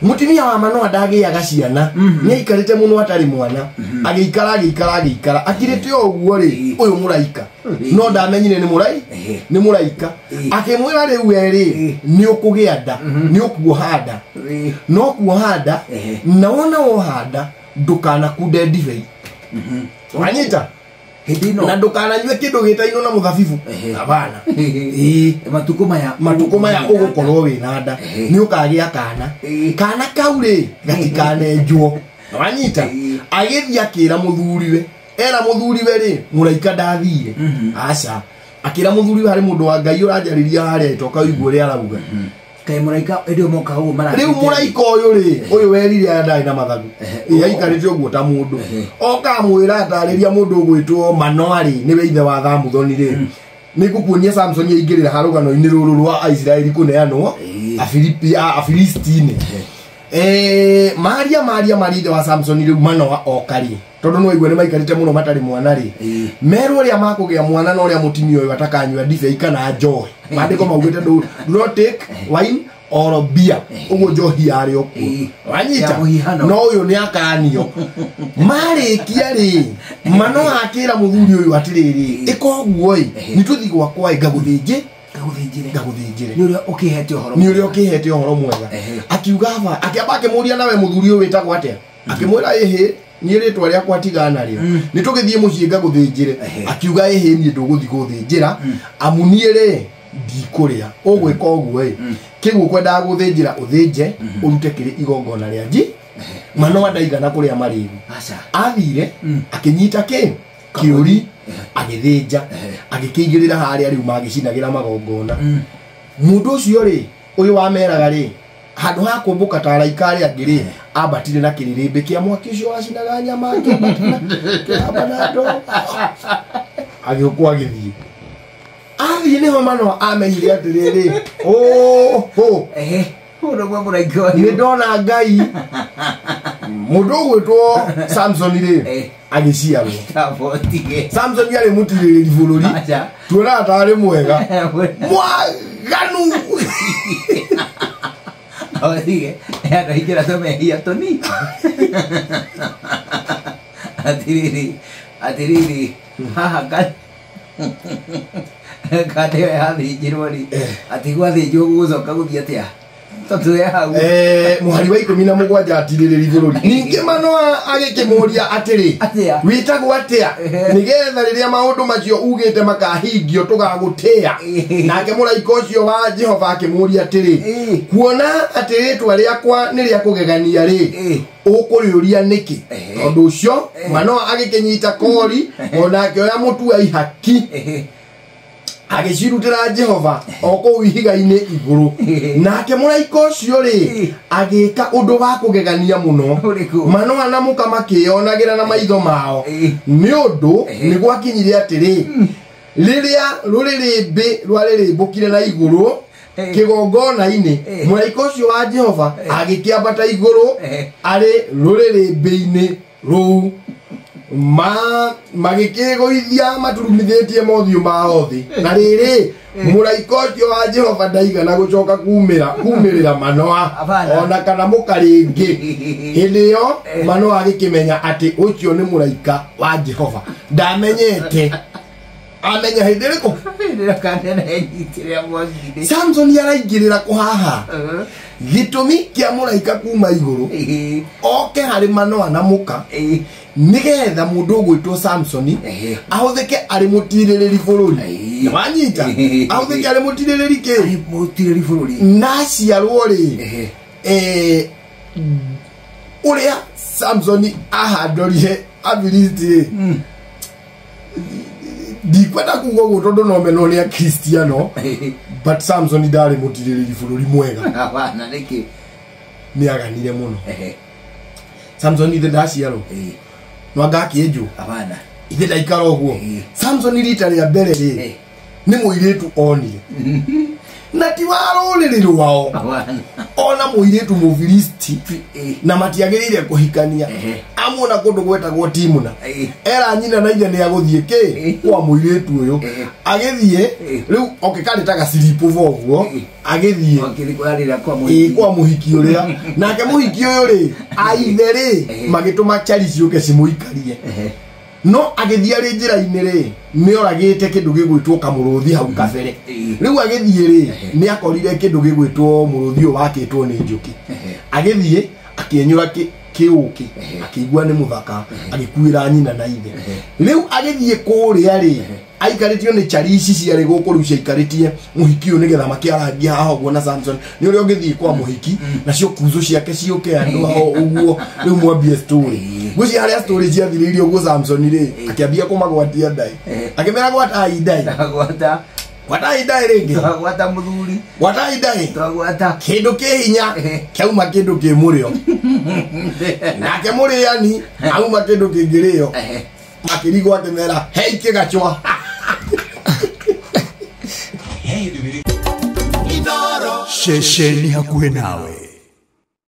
Mutumia wa Manoa ndagĩaga ciana, nĩ aikarĩte mũno atarĩ mwana, agĩikara agĩikara agĩikara akirĩte o ũguo rĩ, ũyũ mũraika no ndamenyire nĩ mũrai nĩ mũraika, akĩmwĩra rĩu we rĩ, nĩ ũkũgĩa nda, nĩ ũkuoha nda, no kuoha nda na wona woha nda ndũkanakunde ndibei, wanyita? Hĩndĩ ĩno Na ndũkananyue kĩndũ gĩtainwo na mũthabibu. Hapana. Ĩĩ. Matukũ maya Matukũ maya ũgũkorwo wĩna nda, nĩ ũkagĩa kana, kana kau rĩ gatikanenjwo, wanyita? Agĩthiĩ akĩra mũthuriwe, era mũthuriwe rĩ, mũraika ndathire, aca, akĩra mũthuriwe harĩ mũndũ wa Ngai ũranjarĩria harĩa ĩtoka ũigue ũrĩa arauga. Kaĩ mũraika hĩndĩ ĩyo mokaga ũguo mara Rĩu mũraika ũyũ rĩ, ũyũ werire aya ndarĩ na mathagu, ĩ aikarĩte ũguo ta mũndũ, oka amwĩra atarĩria mũndũ ũgwĩtwo Manoa rĩ, nĩwe ithe wa Thamuthoni rĩ, nĩ ngũkuonia Samsoni aingĩrĩra harũgano-inĩ rũrũ rwa Aisiraeli kũneanwo Afilipi Afilistini. Maria maria maria ithe wa Samsoni rĩu Manoa oka rĩ, tondũ no igue nĩ maikarĩte mũno matarĩ mwana rĩ, merwo ũrĩa makũgĩa mwana na ũrĩa mũtumia ũyũ atakanyua ndibei kana njohi. Maandĩko maugĩte do not take wine or beer, ũguo njohi yarĩ o kuo, wanyita? Ya mũhihano. No ũyũ nĩ akanio. Marĩkia rĩ, Manoa akĩra mũthuri ũyũ atĩrĩrĩ, ĩka ũguo ĩ, nĩ tũthiĩ gwakwa ĩ, ngagũthĩnjĩ Ngagũthĩnjĩre. Ngagũthĩnjĩre. Nĩ ũrĩa ũkĩhete ũhoro. Nĩ ũrĩa ũkĩhete ũhoro mwega. Akiuga aba, akĩamba akĩmũria, nawe mũthuri ũyũ wĩtagwo atĩa? Akĩmwĩra, ĩhĩ, niĩ rĩtwa rĩakwa tigana rĩo, nĩ tũgĩthiĩ mũciĩ ngagũthĩnjĩre. Akiuga, ĩhĩ, niĩ ndũgũthiĩ gũthĩnjĩra, amu niĩ rĩ ndikũrĩa, ũgwĩka ũguo ĩ, kĩguo ũkwendaga gũthĩnjĩra ũthĩnje ũrute kĩrĩ igongona rĩa nji. Manoa ndaigana kũrĩa marĩgu. Aca. Athire akĩnyita kĩ kĩũri, agĩthĩnja, agĩkĩigĩrĩra harĩa rĩu magĩcinagĩra magongona. Mũndũ ũcio rĩ, ũyũ wameraga rĩ, handũ ha kũmbũka ta araika arĩa angĩ rĩ, ambatire na kĩrĩrĩmbĩ kĩa mwaki ũcio wacinaga nyama, akĩambatira kĩamba na ndoo, agĩũkwo agĩthiĩ. Athiĩ nĩho Manoa amenyire atĩrĩrĩ, oho, Ũyũ nĩguo mũraika nĩ ũyũ. ndona Ngai. Mũndũ ũgwĩtwo Samson rĩ, agĩciarwo. Tabotige. Samson arĩ mũtirĩrĩri bũrũri. Aca. Tuonaga tarĩ mwega, mwaganu. Otige. Andũ aingĩ tũmehia tũni. Atĩrĩrĩ, atĩrĩrĩ, haha kande ĩyo yathĩnjirwo rĩ, atĩ gwathĩnjwo gũgũcoka gũthiĩ atĩa? Tondũ ya hau. Mũhari wa 17, atirĩrĩri bũrũri. Ningĩ Manoa agĩkĩmũũria atĩrĩ, Atĩa? Wĩtagwo atĩa, nĩgetha rĩrĩa maũndũ macio ugĩte makahingio tũgagũtĩĩa? Nake mũraika ũcio wa Jehova akĩmũũria atĩrĩ, kuona atĩ rĩtwa rĩakwa nĩ rĩa kũgegania rĩ, ũkũrĩũria nĩkĩ? Tondũ ũcio Manoa agĩkĩnyita kori, ona akĩoya mũtu wa ihaki, agĩcirutĩra Jehova o kũu ihiga-inĩ igũrũ. Nake mũraika ũcio rĩ, agĩka ũndũ wa kũgegania mũno. Ũrĩkũ? Manoa na mũka makĩyonagĩra na maitho mao, nĩ ũndũ nĩ gwakinyire atĩrĩ, rĩrĩa rũrĩrĩmbĩ rwarĩrĩmbũkire na igũrũ kĩgongona-inĩ, mũraika ũcio wa Jehova agĩkĩambata igũrũ arĩ rũrĩrĩmbĩ-inĩ rũu, ma magĩkĩgũithia maturumithĩtie mothiũ mao thĩ. Na rĩrĩ, mũraika ũcio wa Jehova ndaigana gũcoka kumĩra kumĩrĩra Manoa Hapana. ona kana mũka rĩngĩ. Hĩndĩ ĩyo Manoa agĩkĩmenya atĩ ũcio nĩ mũraika wa Jehova. Ndamenyete, amenya hĩndĩ ĩrĩkũ? Hĩndĩ ĩyo kande nĩyenyitĩrĩra mwaki-inĩ. Samson araingĩrĩra kũhaha gĩtũmi kĩa mũraika kuma igũrũ oke harĩ Manoa na mũka, nĩgetha mũndũ ũgwĩtwo Samsoni ahũthĩke arĩ mũtirĩrĩri bũrũri. Wanyita? Ahũthĩke arĩ mũtirĩrĩri kĩ? Arĩ mũtirĩrĩri bũrũri. Na aciarwo rĩ, ũrĩa Samsoni ahandorire Afilisti rĩ, ndikwenda kuga ũguo tondũ no menwo nĩ Akristiano, but Samson ndarĩ mũtirĩrĩri bũrũri mwega. Hapana, nĩkĩ? Nĩ aganire mũno. Samson ithe ndaciarwo no angakĩenjwo. Hapana. Ithe ndaikara ũguo. Samson rita rĩa mbere rĩ, nĩ mũirĩtu onire. Na ti wa rũrĩrĩ rwao ona mũirĩtu Mũfilisti na matiagĩrĩire kũhikania. Amuona kũndũ gwetagwo Timuna, era nyina na ithe nĩ agũthiĩ kĩ kwa mũirĩtu ũyũ. Agĩthiĩ rĩu oke karĩ ta gaciripo ũguo, agĩthiĩ kwa mũhiki ũrĩa. Nake mũhiki ũyũ rĩ, aithe rĩ magĩtũma chari ciũke cimũikarie. No agĩthiĩ arĩ njĩra-inĩ rĩ, nĩ oragĩte kĩndũ gĩgwĩtwo kamũrũthi hau kabere. Rĩu agĩthiĩ rĩ, nĩ akorire kĩndũ gĩgwĩtwo mũrũthi ũyũ wakĩtwo nĩ njũkĩ. Agĩthiĩ akĩenyũra kĩũkĩ, akĩigua nĩ mũthaka, agĩkuĩra nyina na ithe. Rĩu agĩthiĩ kũrĩa rĩ, aikarĩtio nĩ chari ici ciarĩ gũkũ rĩu ciaikarĩtie mũhiki ũyũ nĩgetha makĩarangie haha ũguo na Samson. Nĩ ũrĩa ũngĩthiĩ kwa mũhiki nacio kuzo ciake ciũke andũ hao ũguo, rĩu mwambie story. Ngwĩciria harĩa story ciathirĩirie ũguo, Samson rĩ akĩambia kũmagwatia ndai, akĩmera gwatai ndai, gwatai ndai rĩngĩ, twagwata mũthuri, gwatai ndai, twagwata kĩndũ kĩ hinya kĩauma kĩndũ kĩ mũrĩo, nake mũrĩani auma kĩndũ kĩngĩrĩo. Makĩrigwo akĩmera hei kĩgacwa. Ceceni hakuhĩ nawe.